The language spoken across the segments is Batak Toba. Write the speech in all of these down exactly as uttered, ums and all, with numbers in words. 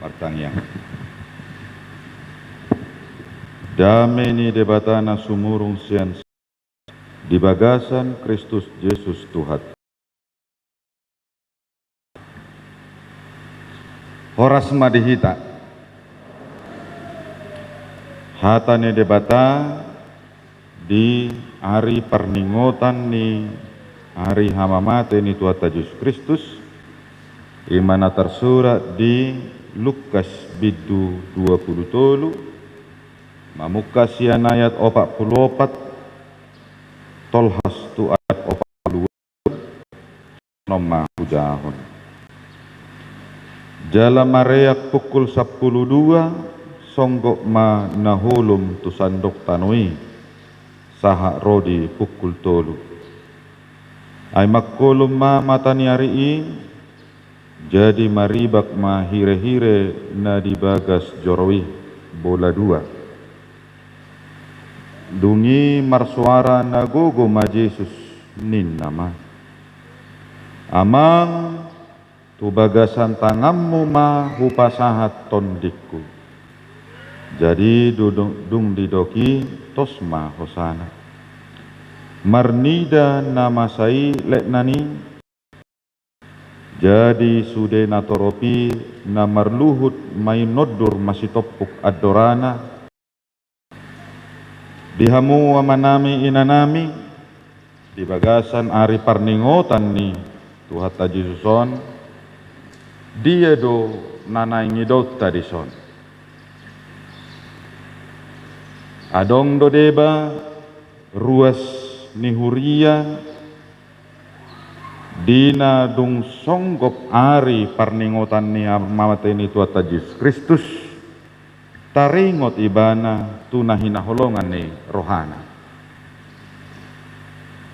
Martangiang. Dame ni Debata na sumurung sian di bagasan Kristus Jesus Tuhan. Horas ma di hita. Hata ni Debata di ari parningotan ni ari hamamate ni Tuhanta Jesus Kristus, i ma na tarsurat di Lukas bindu dua pulu tolu, mamungka sian ayat opat pulu opat, tolhas tu ayat opat pulu onom ma hujahahon. Jala mareak pukul sampulu dua, songgop ma na holom tu sandok tano i, sahat ro di pukul tolu. Ai mangholom ma mata ni ari i, jadi maribak ma hirehire na di bagas joro i, bola dua. Dung i marsoara na gogo ma Jesus, ninna ma: Amang, tu bagasan tanganmu ma hupasahat tondingku. Jadi du-, dung didok i, tos ma hosana. Marnida na masa i letnan i, jadi sude natorop i na marluhut ma i nondur masitompuk andorana. Di hamu amanami inanami, di bagasan ari parningotan ni Tuhanta Jesus on, dia do na naeng idaonta dison? Adong do deba ruas ni huria, di na dung songgop ari parningotan ni hamamate ni Tuhanta Jesus Kristus, taringot ibana tu na hinaholongan ni rohana.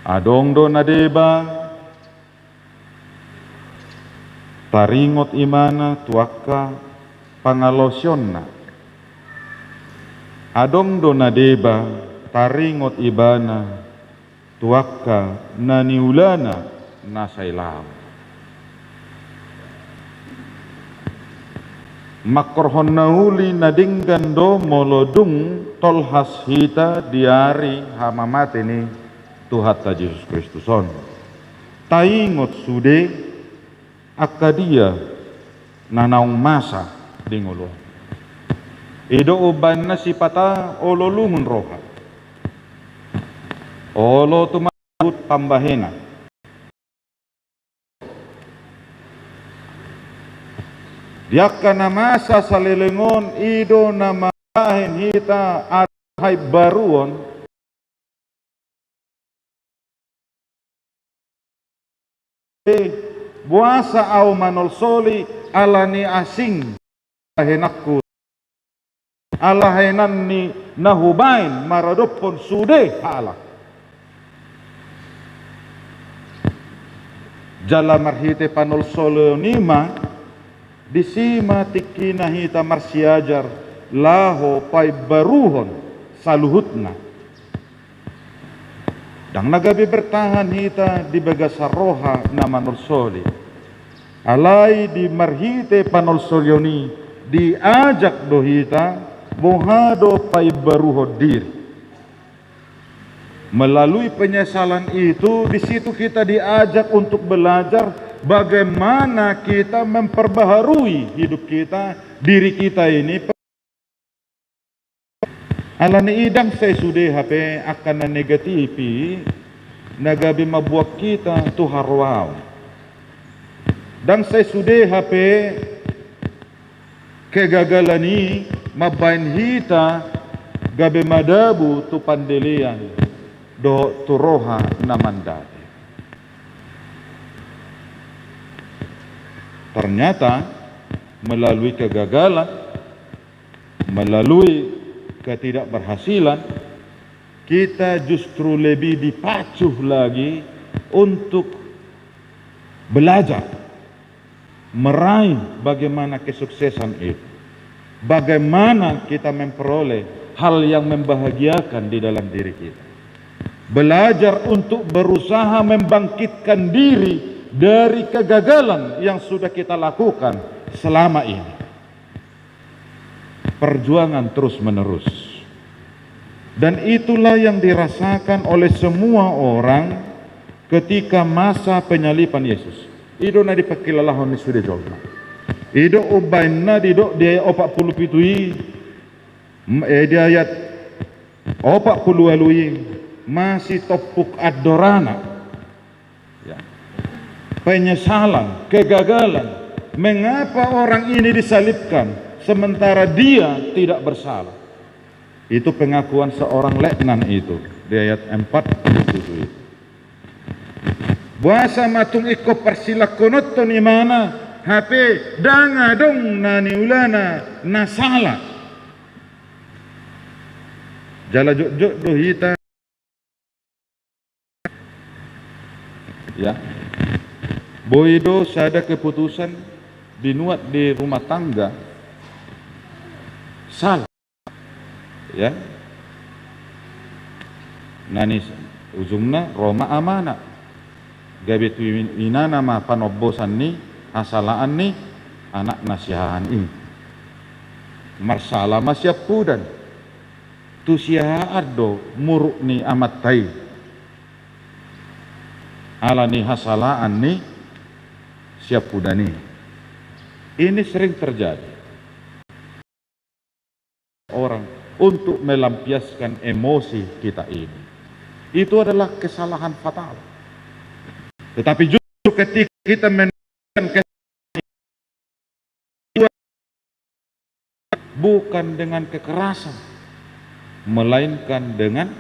Adong do na deba taringot ibana tu angka pangalaosionna. Adong do na deba taringot ibana tu angka na niulana na sai laho. Mangkorhon na uli na denggan do molo dung tolhas hita di ari hamamate ni Tuhanta Jesus Kristus on. Taingot sude angka dia na naung masa di ngolu on. I do umbahen na sipata olo lungun roha. Olo tumambut pambahenan. Di angka na masa saleleng on, i do na mambahen hita adat haimbaruon. Boasa ahu manolsoli ala ni asing bahenanku, ala henan ni na hubahen maradophon sude halak. Jala marhite panolsolion i ma, disi ma tingkina hita marsiajar laho paimbaruhon saluhutna. Ndang na gabe bertahan hita di bagasan roha na manolsoli. Alai di marhite panolsolion i diajak do hita boha do paimbaruhon diri. Melalui penyesalan itu, di situ kita diajak untuk belajar bagaimana kita memperbaharui hidup kita, diri kita ini. Alani i ndang sai sude hape angka na negatif i na gabe mambuat hita tu haroaon. Ndang sai sude hape kegagalan i mambahen hita gabe madabu tu pandelean dohot tu roha na mandate. Ternyata melalui kegagalan, melalui ketidakberhasilan, kita justru lebih dipacu lagi untuk belajar, meraih bagaimana kesuksesan itu. Bagaimana kita memperoleh hal yang membahagiakan di dalam diri kita. Belajar untuk berusaha membangkitkan diri dari kegagalan yang sudah kita lakukan selama ini. perjuangan terus-menerus. Dan itulah yang dirasakan oleh semua orang ketika masa penyaliban Yesus. I do na dipangkilalahon ni sude jolma. I do umbahen na didok di ayat opat pulu pitu i, m-, eh, di ayat opat pulu ualu i, masitompuk andorana. Ya. Penyesalan, kegagalan. Mengapa orang ini disalibkan sementara dia tidak bersalah? Itu pengakuan seorang letnan itu di ayat empat puluh tujuh itu. Boasa ma tung ingkon parsilangkononhon ibana, hape ndang adong na niulana na sala. Jala jotjot do hita. Ya. Boi do sada keputusan dinuat di rumah tangga salah. Ya. Na ni ujungna ro ma amana. Gabe tu in-, inana ma panombosan ni hasalaan ni anakna siahaan i. Marsala ma siampudan. Tu siahaan do muruk ni amanta i. Ala ni hasalaan ni siampudan i. Ini sering terjadi. Orang untuk melampiaskan emosi kita ini. Itu adalah kesalahan fatal. Tetapi justru ketika kita men-, bukan dengan kekerasan, melainkan dengan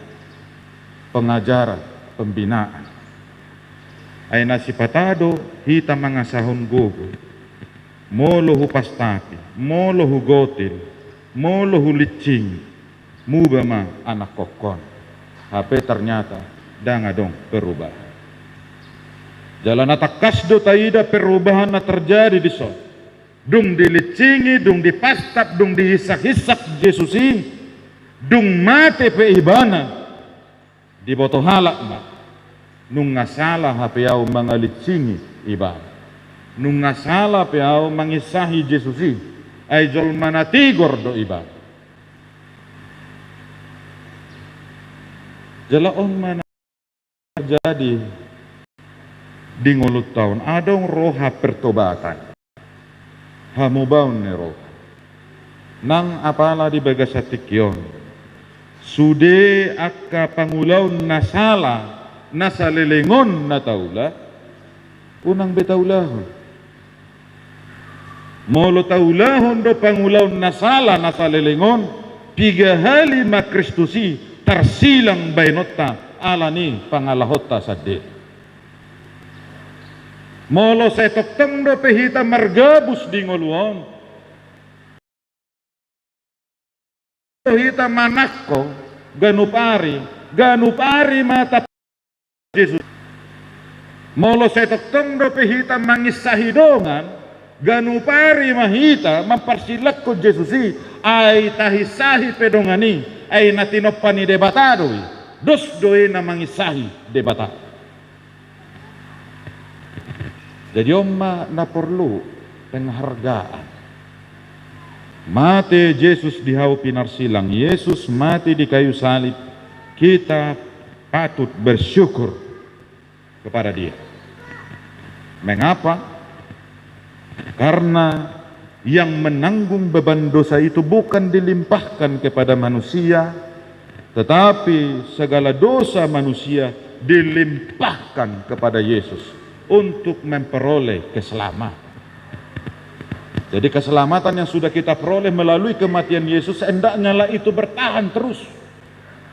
pengajaran, pembinaan. Ai na sipata do hita mangasahon gogo, molo hupastapi, molo hugotil, molo hulinsingi, muba ma anakkonhon. Hape ternyata ndang adong perubahan. Jala na tangkas do taida perubahan na terjadi dison. Dung dilinsingi, dung dipastap, dung dihissak-hissak Jesus i, dung mate pe ibana, diboto halak ma, nunga sala hape ahu mangalinsingi ibana. Nunga sala pe ahu manginsahi Jesus i, ai jolma na tigor do ibana. Jala on ma na terjadi di ngolunta on, adong roha pertobatan. Hamubaon ni roha. Nang apala di bagasan tingki on. Sude angka pangulaon na sala, na saleleng on na taula, unang be taulahon. Molo taulahon do pangulaon na sala na saleleng on, piga hali ma Kristus i tarsilang baenonta ala ni pangalahonta sandiri. Molo sai tongtong dope hita margabus di ngolu on, hita manangko ganup ari, ganup ari ma ta-, Jesus. Molo sai tongtong dope hita manginsahi dongan, ganup ari ma hita mamparsilangkon Jesus i, ai tahinsahi pe dongan i, ai na tinompa ni Debata do i, dos do i na manginsahi Debata. Jadi on ma na porlu penghargaan. Mate Jesus di hau pinarsilang, Jesus mati di kayu salib, kita patut bersyukur kepada Dia. Mengapa? Karena yang menanggung beban dosa itu bukan dilimpahkan kepada manusia, tetapi segala dosa manusia dilimpahkan kepada Yesus untuk memperoleh keselamatan. Jadi, keselamatan yang sudah kita peroleh melalui kematian Yesus, hendaknya lah itu bertahan terus.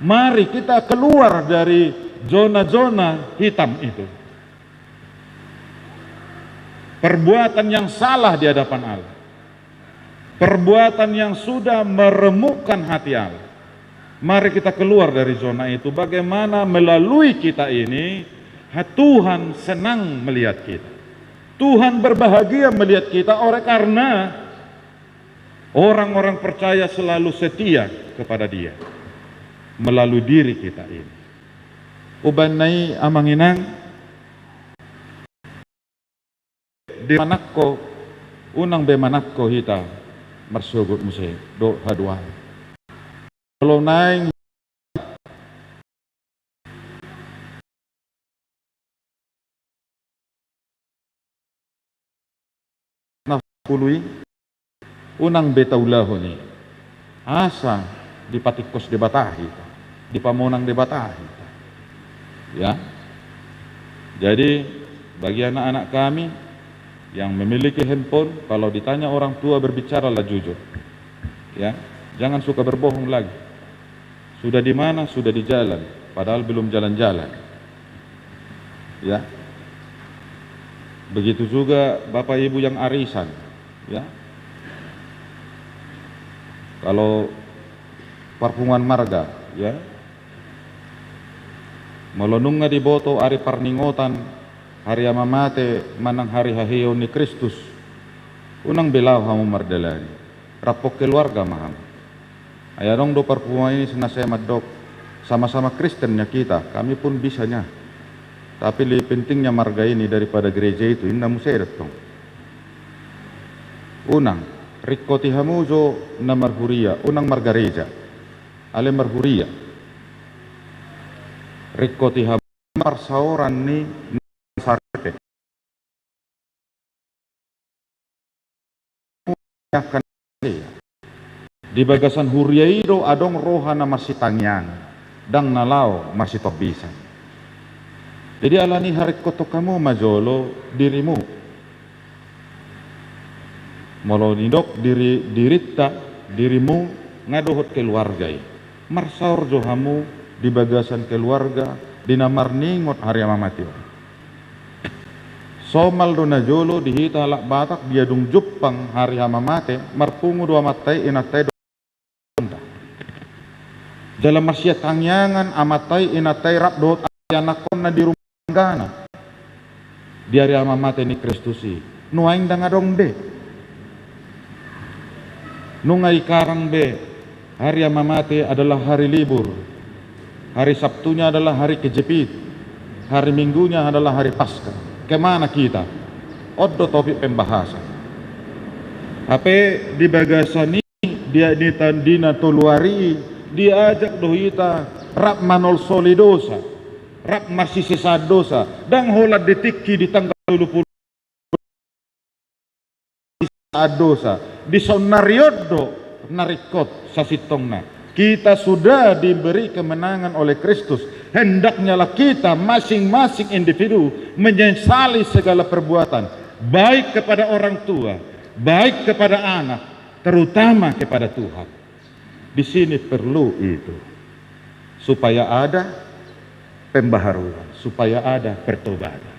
Mari kita keluar dari zona-zona hitam itu. Perbuatan yang salah di hadapan Allah. Perbuatan yang sudah meremukkan hati Allah. Mari kita keluar dari zona itu. Bagaimana melalui kita ini, ha, Tuhan senang melihat kita. Tuhan berbahagia melihat kita oleh karena orang-orang percaya selalu setia kepada Dia melalui diri kita ini. Umbahen na i, amang inang, di manangko, unang be manangko hita marsogot muse dohot haduan. Molo naeng na pulu i, unang be taulahon i, asa dipatingkos Debata hita, dipamonang Debata hita. Ya. Jadi, bagi anak-anak kami yang memiliki handphone, kalau ditanya orang tua, berbicaralah jujur. Ya, jangan suka berbohong lagi. Sudah di mana? Sudah di jalan, padahal belum jalan-jalan. Ya. Begitu juga Bapak Ibu yang arisan, ya. Kalau parpunguan marga, ya. Molo nunga diboto ari parningotan, hari ama mate manang hari haheheon ni Kristus, unang be laho hamu mardalani. Rap keluarga ma hamu. Ai adong do parpunguan i na sai mandok, sama-sama Kristen nya kita, kami pun bisa nya. Tapi lebih pentingnya marga ini daripada gereja itu, inna muse da tong. Unang, ringkoti hamu jo na marhuria, unang margareja. Ale marhuria. Ringkoti hamu parsaoran ni na saripe. Di bagasan huria i do adong roha na marsitangiangan, ndang na laho marsitobbisan. Jadi alani i haringkothon hamu ma jolo dirimu. Molo nidok diri, dirinta, dirimu, nga dohot keluarga i. Marsaor jo hamu di bagasan keluarga, di na marningot hari ama mate on. Somal do na jolo di hita halak Batak, dia dung jumpang hari ama mate, marpungu do amanta i, inanta i dohot anakkonna. Jala marsitangiangan amanta i, inanta i rap dohot anakkonna di rumah tanggana. Di ari ama mate ni Kristus i, nuaeng ndang adong be. Nunga ikarang be, hari ama mate adalah hari libur. Hari Sabtunya adalah hari kejepit. Hari Minggunya adalah hari Paskah. Kemana kita? On do topik pembahasan. Hape di bagasan i, di, di, di na tolu ari i, diajak do hita rap manolsoli dosa, rap marsisesaan dosa, ndang holan di tingki di tanggal tolu pulu dosa. Di saonnari on do na ringkot sasintongna. Kita sudah diberi kemenangan oleh Kristus. Hendaknyalah kita masing-masing individu menyesali segala perbuatan, baik kepada orang tua, baik kepada anak, terutama kepada Tuhan. Di sini perlu itu, supaya ada pembaharuan, supaya ada pertobatan.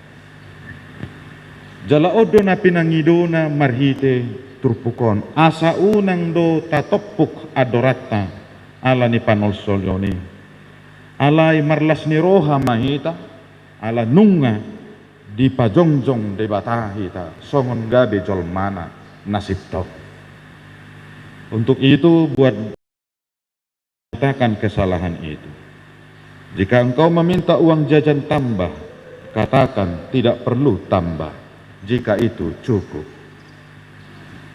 Jala on do na pinangidona marhite turpuk on, asa unang do tatompuk andoranta ala ni panolsolion i. Alai marlas ni roha ma hita, ala nunga dipajongjong Debata hita songon gabe jolmana na sintong. Untuk itu, buat, katakan kesalahan itu. Jika engkau meminta uang jajan tambah, katakan tidak perlu tambah, jika itu cukup.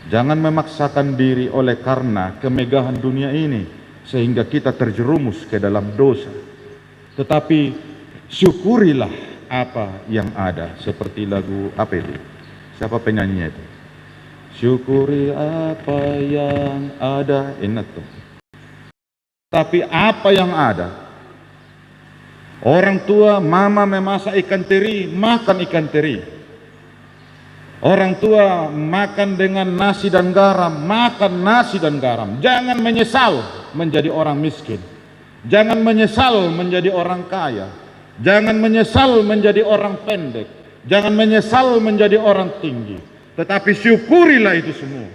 Jangan memaksakan diri oleh karena kemegahan dunia ini sehingga kita terjerumus ke dalam dosa. Tetapi syukurilah apa yang ada. Seperti lagu apa itu? Siapa penyanyinya itu? Syukuri apa yang ada. Ingat tuh. Tapi apa yang ada? Orang tua, mama memasak ikan teri, makan ikan teri. Orang tua makan dengan nasi dan garam, makan nasi dan garam. Jangan menyesal menjadi orang miskin. Jangan menyesal menjadi orang kaya. Jangan menyesal menjadi orang pendek. Jangan menyesal menjadi orang tinggi. Tetapi syukurilah itu semua.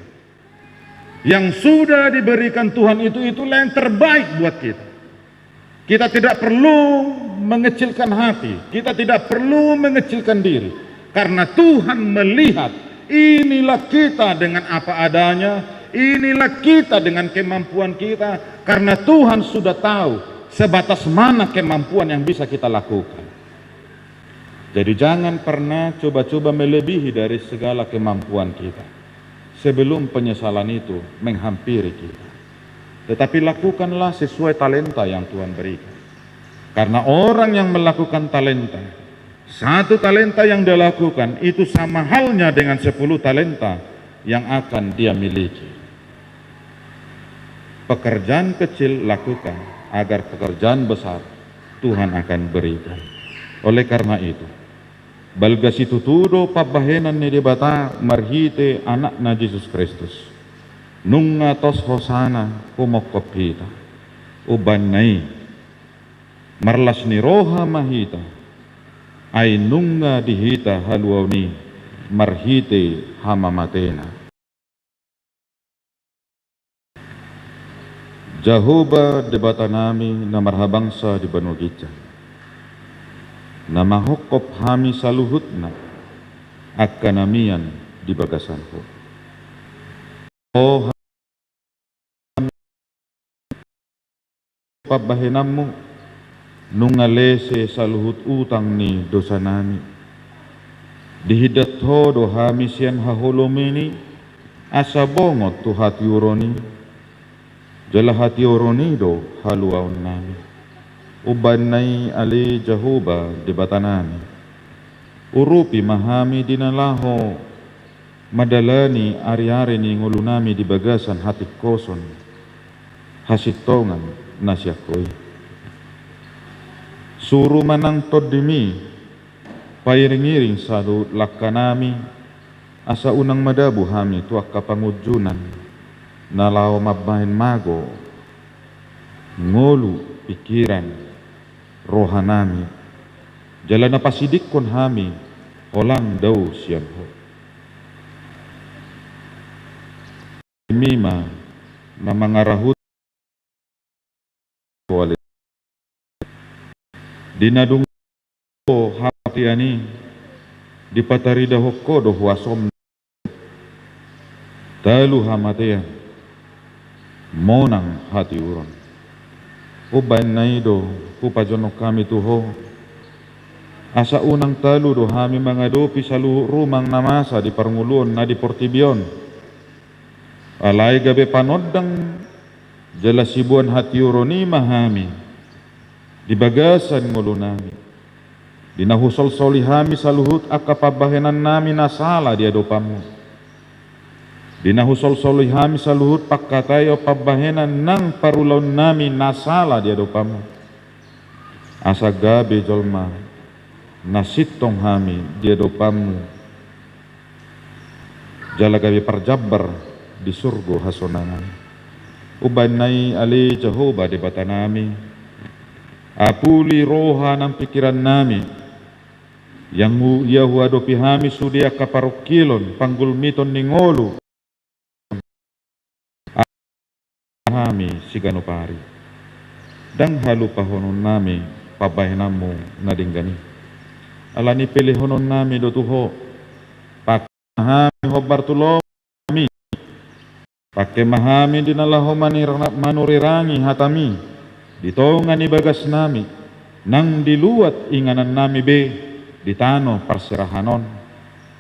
Yang sudah diberikan Tuhan itu, itulah yang terbaik buat kita. Kita tidak perlu mengecilkan hati, kita tidak perlu mengecilkan diri. Karena Tuhan melihat, inilah kita dengan apa adanya, inilah kita dengan kemampuan kita. Karena Tuhan sudah tahu sebatas mana kemampuan yang bisa kita lakukan. Jadi, jangan pernah coba-coba melebihi dari segala kemampuan kita. sebelum penyesalan itu menghampiri kita. Tetapi lakukanlah sesuai talenta yang Tuhan berikan. Karena orang yang melakukan talenta, satu talenta yang dia lakukan itu sama halnya dengan sepuluh talenta yang akan dia miliki. Pekerjaan kecil lakukan, agar pekerjaan besar Tuhan akan berikan. Oleh karena itu, balga situtu do pambahenan ni Debata marhite Anakna Jesus Kristus. Nunga tos hosana humongkop hita. Umbahen na i, marlas ni roha ma hita, ai nunga di hita haluaon i marhite hamamatena. Jahowa Debatanami na marhabangsa di banua ginjang, na manghongkop hami saluhutna angka na mian di bagasan Ho. O pambahenanmu, nunga lese saluhut utang ni dosanami. Dihindat Ho do hami sian haholomon i, asa bongot tu hatiuron i, jala hatiuron i do haluaonnami. Umbahen na i ale Jahowa Debatanami, urupi ma hami di na laho mandalani ariari ni ngolunami di bagasan hatingkoson hasintongan na sian Ho i. Suru ma nang Tondimi pairingiring saluhut langkanami, asa unang madabu hami tu angka pangunjunan na laho mambahen mago ngolu, pikiran, rohanami, jala na pasidingkon hami holan dao sian Ho. Tondimi ma na mangarahut Ho ale. Di na dung hamatean i, dipataridahon Ho do huasom, talu hamatean, monang hatiuron. Umbahen na i do hupajonok hami tu Ho, asa unang talu do hami mangadopi saluhut rumang na masa di parngoluon na di portibi on. Alai gabe panondang jala siboan hatiuron i ma hami di bagasan ngolunami, di na husolsoli hami saluhut angka pambahenannami na sala di adopanmu, di na husolsoli hami saluhut pangkataion pambahenan nang parulaonnami na sala di adopanmu, asa gabe jolma na sintong hami di adopanmu, jala gabe parjambar di surgo hasonangan. Umbahen na i ale Jahowa Debatanami, apuli roha nang pikirannami, ia hu-, ia huadopi hami sude angka parungkilon panggulmiton ni ngolu hami siganup ari. Ndang halupahononnami pambahenanmu na denggan i. Alani pelehononnami do tu Ho, pangke ma hami hombar tu lomami, pangke ma hami di na laho manir-, manurirangi hatami di tonga ni bagasnami, nang di luat inganannami be di tano parserahan on.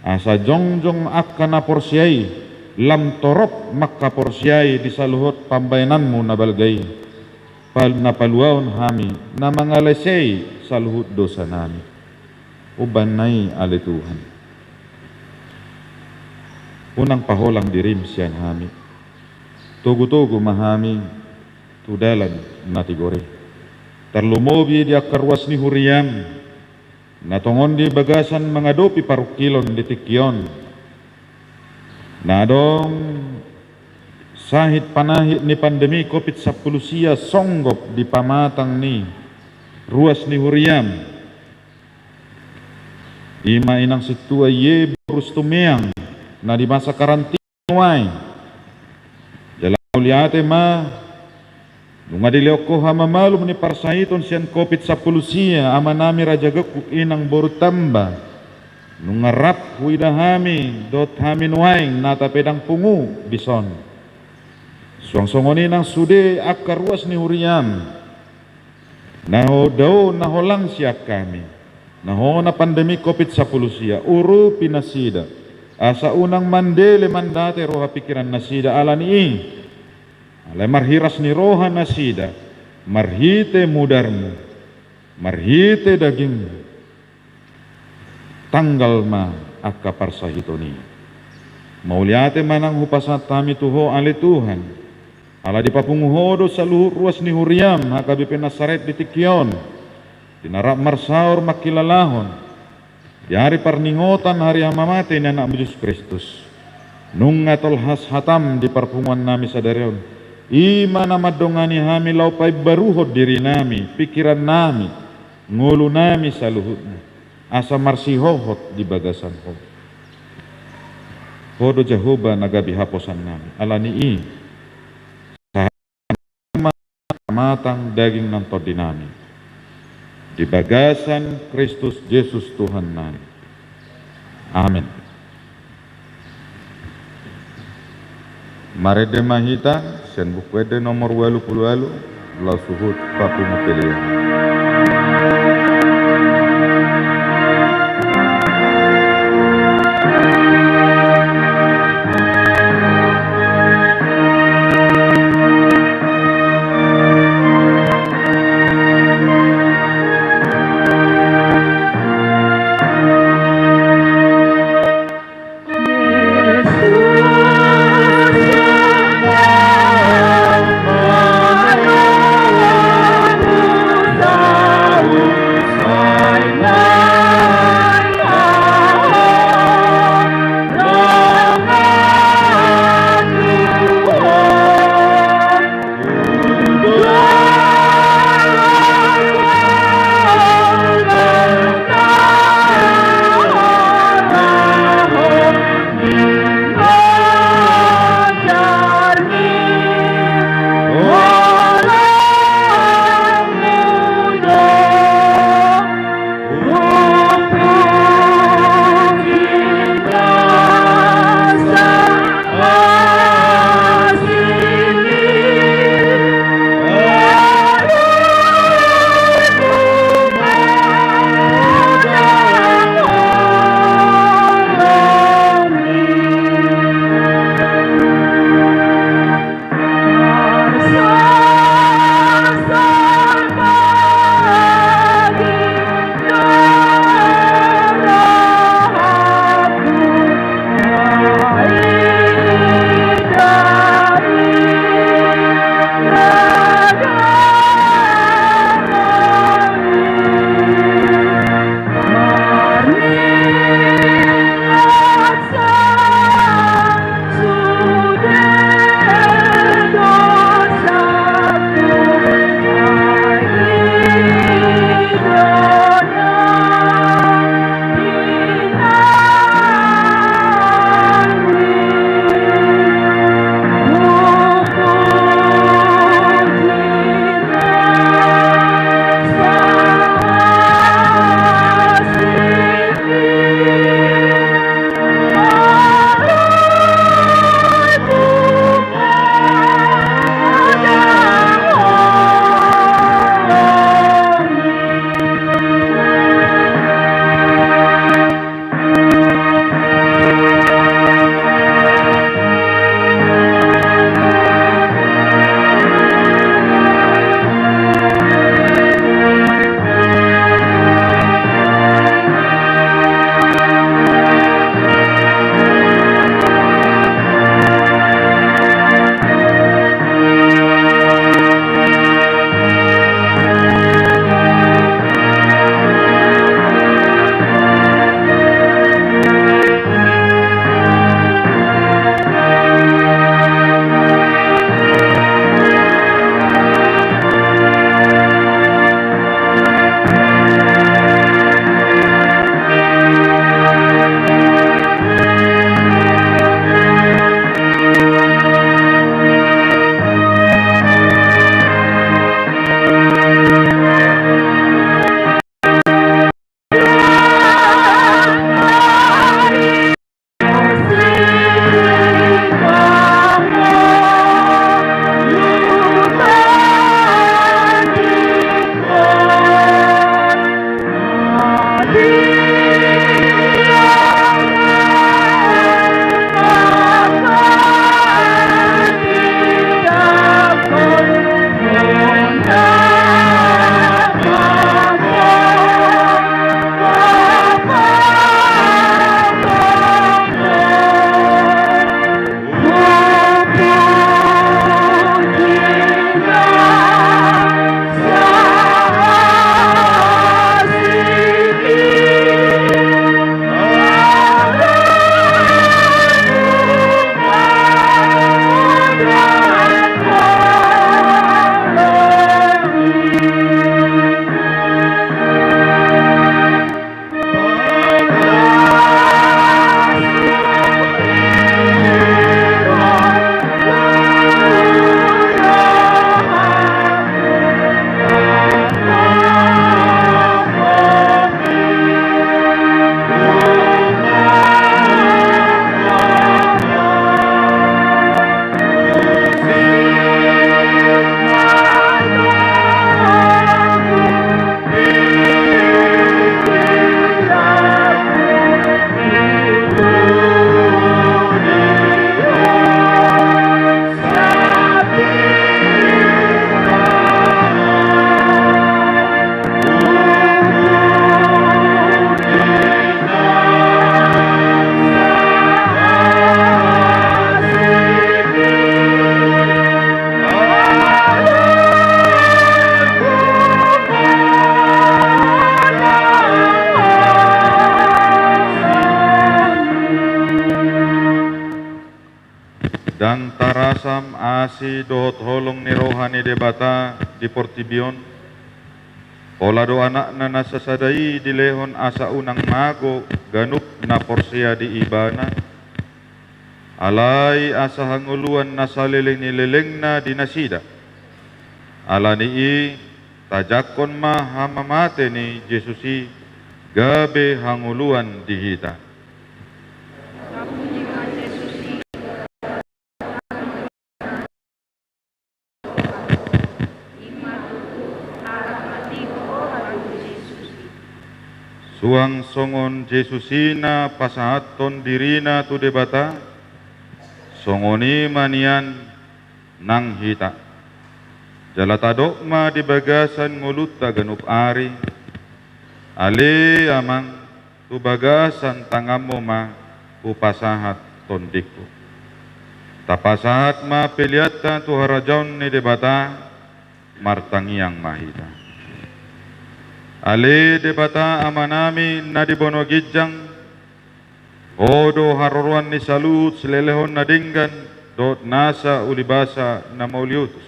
Asa jongjong angka na porsea i lam torop mangkaporseai di saluhut pambahenanmu na balga i, pal-, na paluaon hami na mangalesei saluhut dosanami. Umbahen na i ale Tuhan, unang paholang dirim sian hami. Togutogu ma hami tu dalan na tigor i, tarlumobi di angka ruas ni huriam na tongon di bagasan mangadopi parungkilon di tingki on, na adong sahit panahit ni pandemi Covid sampulu sia songgop di pamatang ni ruas ni huriam. I ma inang sintua i boru Situmeang na di masa karantina nuaeng. Jala mauliate ma, nunga dilehon Ho hamamalum ni parsahiton sian Covid sampulu sia amanami Raja Gokgok, inang boru Tamba. Nunga rap huida hami dohot hami nuaeng nata pe ndang pungu dison. Suang songon i nang sude angka ruas ni huriam na ho-, dao na holang sian hami, na hona pandemi Covid sampulu sia, urupi nasida. asa unang mandele mandate roha pingkiran nasida. Ala ni i, alai marhiras ni roha nasida, marhite mudarmu, marhite dagingmu, tanggal ma angka parsahiton i. Mauliate ma nang hupasahat hami tu Ho ale Tuhan, ala dipapungu Ho do saluhut ruas ni huriam H K B P Nasaret di tingki on, di na rap marsaor mangkilalahon di ari parningotan hari hamamate ni Anakmu Jesus Kristus. Nunga tolhas hatam di parpunguan nami sadari on, i ma na mandongani hami laho paimbaruhon diri nami, pingkiran nami, ngolu nami saluhutna, asa marsihohot di bagasan Ho. Ho do Jahowa na gabe haposan nami. Ala ni i, sahat ma pamatang daging nang tondi nami di bagasan Kristus Jesus Tuhan nami. Amen. Marende ma hita sian Buku Ende nomor ualu pulu ualu, laos suhut papungu pelean. asi dohot holong ni roha ni Debata di portibi on. Pola do Anakna na sasada i dilehon asa unang mago ganup na porsea di Ibana. Alai asa hangoluan na saleleng ni lelengna di nasida. Ala ni i, tajangkon ma hamamate ni Jesus i gabe hangoluan di hita. Suang songon Jesus i na pasahathon dirina tu Debata, songon i ma nian nang hita. Jala tadok ma di bagasan ngolunta ganup ari: Ale Amang, tu bagasan tanganmu ma hupasahat tondingku. Tapasahat ma peleanta tu harajaon ni Debata. Martangiang ma hita. Ale Debata Amanami na di banua ginjang, Ho do haroroan ni saluhut silehonlehon na denggan dohot nasa ulibasa na mauliutus.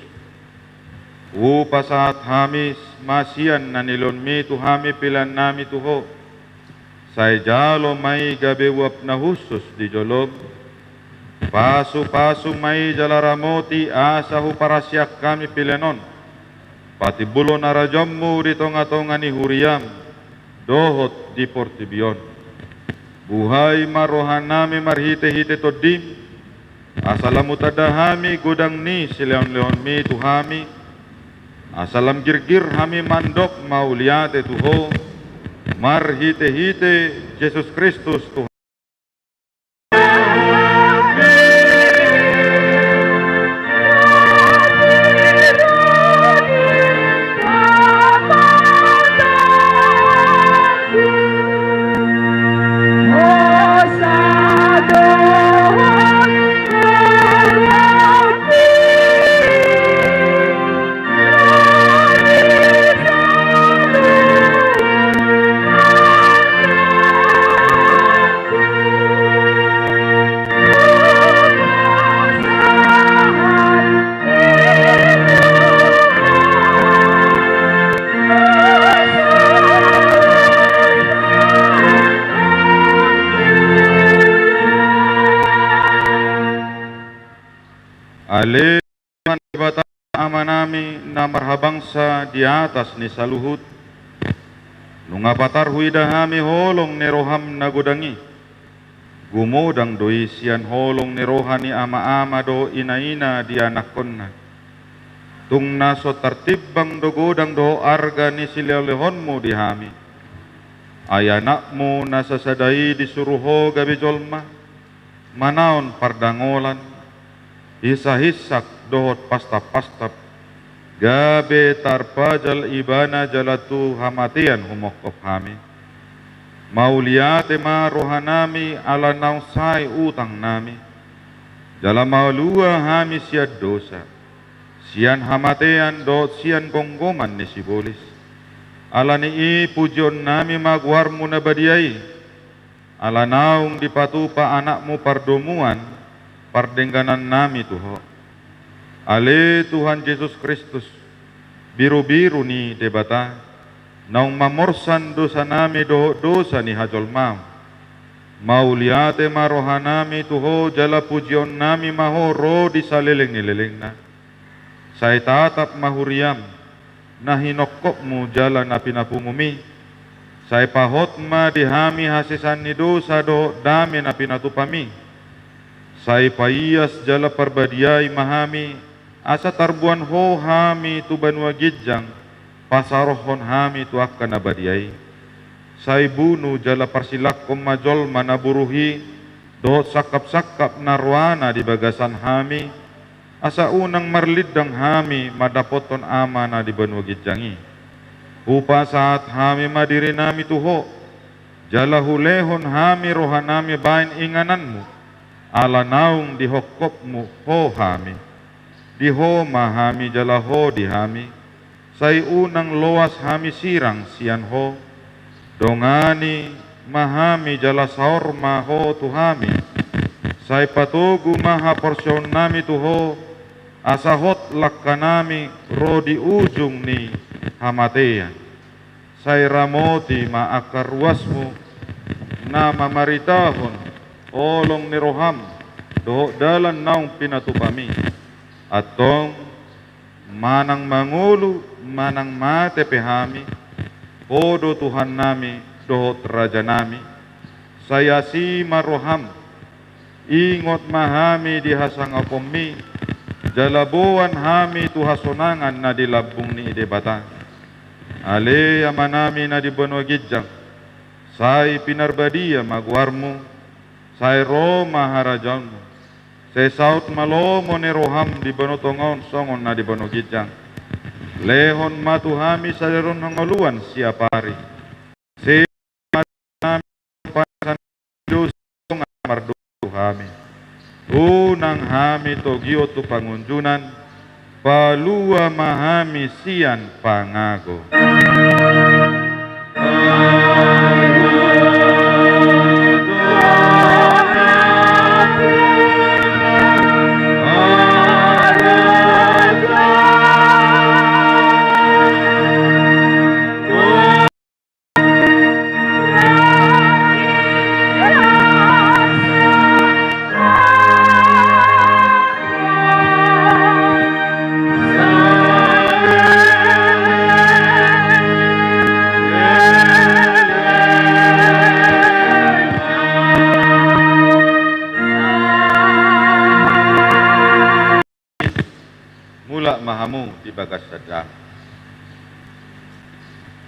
Hupasahat hami ma sian na nilehonmi tu hami peleannami tu Ho. Sai jalo ma i gabe uap na hushus di jolom. Pasupasu ma i jala ramoti asa huparasiak hami pelean on patimbulhon harajaonmu di tongatonga ni huriam dohot di portibi on. Buhai ma rohanami marhitehite Tondim, asa lam hutanda hami godang ni silehonlehonmi tu hami, asa lam girgir hami mandok mauliate tu Ho, marhitehite Jesus Kristus Tuhan. Ale Tuhan Debata Amanami na marhabangsa di atas ni saluhut, nunga patar huida hami holong ni roham na godang i. Gumodang do i sian holong ni roha ni amaama dohot inaina di anakkonna. Tung na so tartimbang do godang dohot arga ni silehonlehonmu di hami. Ai Anakmu na sasada i disuru Ho gabe jolma, manaon pardangolan, hinsahinsak dohot pastappastap, gabe tarpajal Ibana jala tu hamatean humongkop hami. Mauliate ma rohanami ala naung sae utangnami, jala malua hami sian dosa, sian hamatean dohot sian gomgoman ni sibolis. Ala ni i pujionnami ma goarmu na badia i, ala naung dipatupa Anakmu pardomuan pardengganannami tu Ho. Ale Tuhan Jesus Kristus, birubiru ni Debata, naung mamorsan dosanami dohot dosa ni hajolmaon. Mauliate ma rohanami tu Ho jala pujionnami ma Ho ro di saleleng ni lelengna. Sai tatap ma huriam, na hinongkopmu jala na pinapungum i. Sai pahot ma di hami hasesaan ni dosa dohot dame na pinatupam i. Sai paias jala parbadiai ma hami, asa tarboan Ho hami tu banua ginjang, pasarohon hami tu angka na badia i. Sai bunu jala parsilangkon ma jolma na buruh i, dohot sangkapsangkap na roana di bagasan hami, asa unang marlindang hami mandapothon Ama na di banua ginjang i. Hupasahat hami ma dirinami tu Ho, jala hulehon hami rohanami bahen ingananmu, ala naung dihongkopmu Ho hami. Di Ho ma hami jala Ho di hami. Sai unang loas hami sirang sian Ho. Dongani ma hami jala saor ma Ho tu hami. Sai patogu ma haporseaonnami tu Ho, asa hot langkanami ro di ujung ni hamatean. Sai ramoti ma angka ruasmu na mamaritahon holong ni roham dohot dalan naung pinatupami. Antong, manang mangolu manang mate pe hami, Ho do Tuhannami dohot Rajanami, sai asi ma roham. Ingot ma hami di hasangaponmi, jala boan hami tu hasonangan na di lambung ni Debata. Ale Amanami na di banua ginjang, sai pinarbadia ma goarmu, sai ro ma harajaonmu, sai saut ma lomo ni roham di banua tonga on songon na di banua ginjang. Lehon ma tu hami sadari on hangoluan siapari. Sesa ma tu hami dosa nunga mardosa tu hami, unang hami togihon tu pangunjunan, palua ma hami sian pangago. Mulak ma hamu di bagasan damang.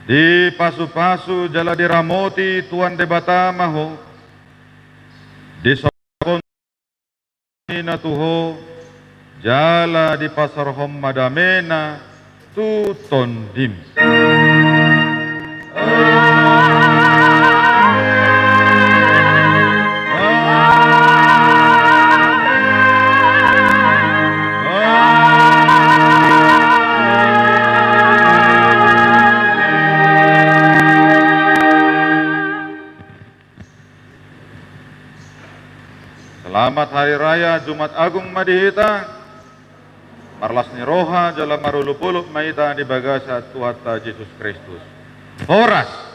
Dipasupasu jala diramoti Tuhan Debata ma ho, disongkon na tu ho, jala dipasaorhon ma damena tu tondim. Selamat Hari Raya Jumat Agung ma di hita. Marlas ni roha jala marolopolop ma hita di bagasan Tuhanta Jesus Kristus. Horas.